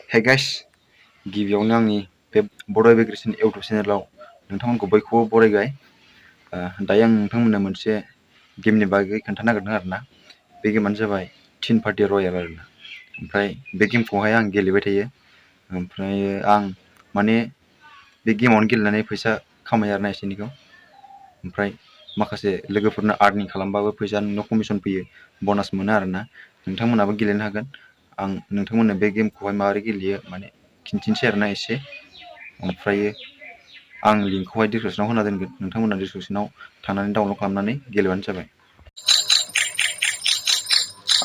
Hey guys, गिबियावनो आंनि बे बड' एग्रेसन इउटुब चेनेलाव नोंथांमोनखौ बयखौबो बरायबाय। दायो आं नोंथांमोननो मोनसे गेमनि बागै खोन्थानो नागिरदों आरोना। बे गेमानो जाबाय टिन पार्टि रयेल आरोना। ओमफ्राय बे गेमखौहाय आं गेलेबाय थायो। ओमफ्राय आं माने बे गेमावनो गेलेनानै फैसा खामायो आरोना एसे एनैखौ। ओमफ्राय माखासे लोगोफोरनो आर्निं खालामबाबो फैसा नोंनाव कमिसन फैयो, बनास मोनो आरोना। नोंथांमोनहाबो गेलेनो हागोन। आं नोंथांमोननो बे गेमखौहाय माबोरै गेलेयो माने खिन्थिनोसै आरोना एसे। ओमफ्रायो आं लिंकखौहाय डिसक्रिपसनाव होना दोनगोन, नोंथांमोना डिसक्रिपसनाव थांनानै डाउनलड खालामनानै गेलेबानो जाबाय।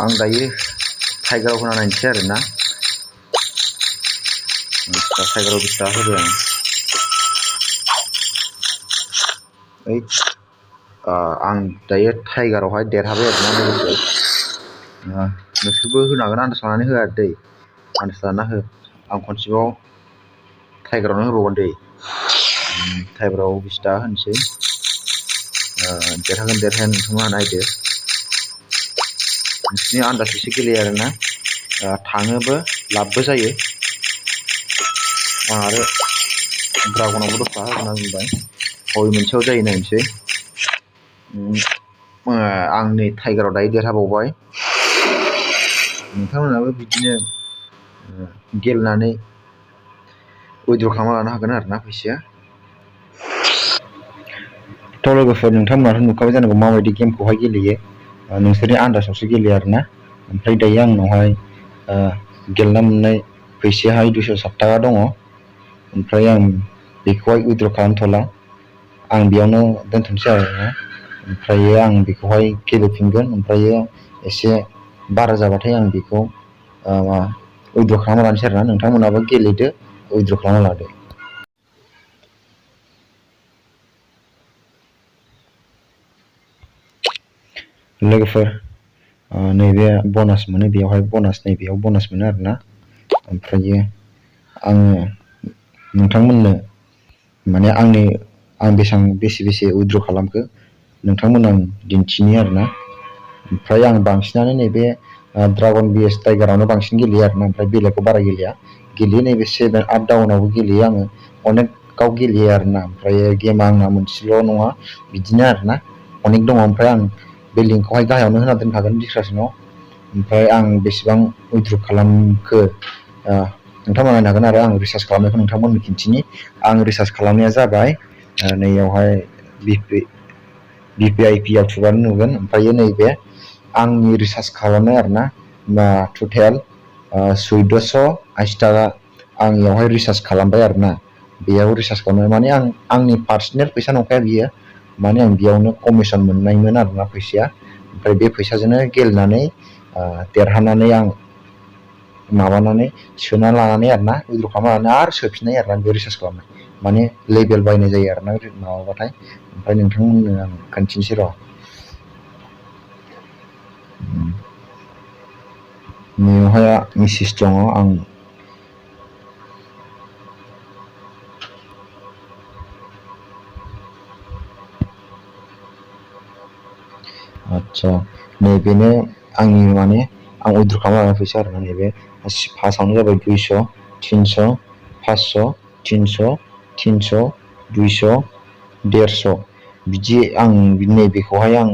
आं दायो टाइगाराव होना नायनोसै आरोना। टाइगाराव 20 थाखा होबाय आं दायो टाइगारावहाय देरहाबाय आरोना लोगोफोर। नोंसोरबो होनो हागोन, आन्दाज लानानै होआ दै, आन्दाज लाना हो। आं खनसेबाव टाइगारावनो होबावगोन दै। टाइगाराव 20 थाखा होनोसै। देरहागोन देरहाया नोंथांमोनहा नायदो। नोंसिनि आन्दाज एसे गेलेयो आरोना। थाङोबो लाबबो जायो। आं आरो ड्रागनावबो 10 थाखा होगोन आं बुंबाय। बबे मोनसेयाव जायो नायनोसै। आं नै टाइगाराव दायो देरहाबावबाय। नोंथांमोनाबो बिदिनो गेलेनानै उइद्र' खालामना लानो हागोन आरोना फैसाया। थ' लोगोफोर, नोंथांमोनाथ' नुखाबाय जानांगौ माबायदि गेमखौहाय गेलेयो। नोंसोरनि आन्दाजावसो गेलेयो आरोना। ओमफ्राय दायो आंनावहाय गेलेना मोननाय फैसायाहाय 207 थाखा दङ। ओमफ्राय आं बेखौहाय उइद्र' खालामथ'ला, आं बेयावनो दोनथ'नोसै आरोना। ओमफ्रायो आं बेखौहाय गेलेफिनगोन। ओमफ्रायो एसे बारा जाबाथाय आं बेखौ उइद्र' खालामना लानोसै आरोना। नोंथांमोनाबो गेलेदो, उइद्र' खालामना लादो। लोगोफोर, नैबे बनास मोनो, बेयावहाय बनास, नैबेयाव बनास मोनो आरोना। ओमफ्रायो आङो नोंथांमोननो माने आं बेसे उइद्र' खालामखो नोंथांमोननो आं दिन्थिनि आरोना। ओमफ्राय आं बांसिनानो नैबे ड्रागन BS टाइगारावनो बांसिन गेलेयो आरोना। ओमफ्राय बेलेगखौ बारा गेलेया। गेलेयो नैबे 7 आप डाउनावबो गेलेयो आङो, अनेकआव गेलेयो आरोना। ओमफ्राय गेमा आंना मोनसेल' नङा, बिदिनो आरोना अनेक दङ। ओमफ्राय आं बे लिंकखौहाय गाहायावनो होना दोनखागोन डिसक्रिपसनाव। ओमफ्राय आं बेसेबां उइद्र' खालामखो नोंथांमोना नायनो हागोन। आरो आं रिसार्ज खालामनायखौ नोंथांमोननो खिन्थिनि। आं रिसार्ज खालामनाया जाबाय, नैयावहाय VPIP आव थुबानो नुगोन। ओमफ्रायो नैबे आंनि रिसार्ज खालामनाय आरोना, टटेल 1480 थाखा आंनियावहाय रिसार्ज खालामबाय आरोना। बेयाव रिसार्ज खालामनाय माने आंनि पार्सनेल फैसा नंखाया बियो, माने आं बेयावनो कमिसन मोननायमोन आरोना फैसाया। ओमफ्राय बे फैसाजोंनो गेलेनानै देरहानानै आं माबानानै सोना लानानै आरोना, उइद्र' खालामना लानानै आरो सोफिननाय आरोना। बे रिसार्ज खालामनाय माने लेभेल बायनाय जायो आरोना माबाबाथाय। ओमफ्राय नोंथांमोननो आं खोन्थिनोसै र'। नैयावहाय मेसेज दङ। आं आदसा, नैबेनो आंनि माने आं उइद्र' खालामना लानाय फैसा आरोना। नैबे फार्स्टआवनो जाबाय 200, 300, 500, 300, 300, 200, 150 बिदि। आं नैबेखौहाय आं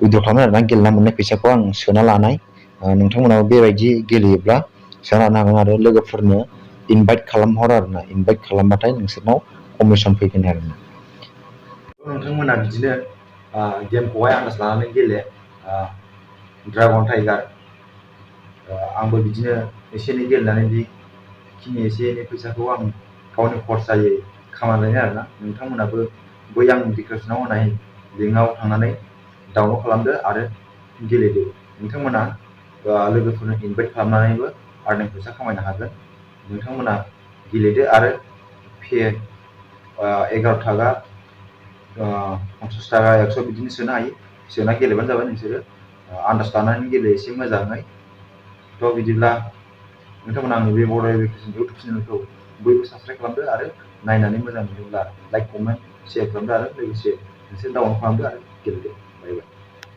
उइद्र' खालामनाय आरोना। गेलेना मोननाय फैसाखौ आं सोना लानाय। नोंथांमोनाबो बेबायदि गेलेयोब्ला सोना लानो हागोन। आरो लोगोफोरनो इनभाइट खालामहर आरोना। इनभाइट खालामबाथाय नोंसोरनाव कमिसन फैगोन आरोना। नोंथांमोना बिदिनो गेमखौहाय आन्दाज लानानै गेले। ड्रागन टाइगार, आंबो बिदिनो एसे एनै गेलेनानै बेखिनि एसे एनै फैसाखौ आं गावनि खरसायै खामायनाय आरोना। नोंथांमोनाबो बै आं डिसक्रिपसनाव होनाय लिंकआव थांनानै डाउनलड खालामदो आरो गेलेदो। नोंथांमोना लोगोफोरनो इनभाइट खालामनानैबो आर्निं फैसा खामायनो हागोन। नोंथांमोना गेलेदो आरो 11 थाखा 50 थाखा 100 बिदिनो सोनो हायो। सोना गेलेबानो जाबाय। नोंसोरो आन्दाज लानानै गेले एसे मोजाङै। थ' बिदिब्ला नोंथांमोना आंनि बे बड' एजुकेसन इउटुब चेनेलखौ बयबो साबस्क्राइब खालामदो आरो नायनानै मोजां मोनोब्ला लाइक, कमेन्ट, शेयार खालामदो आरो लोगोसे नोंसोर डाउनलड खालामदो आरो गेलेदो। बाय बाय।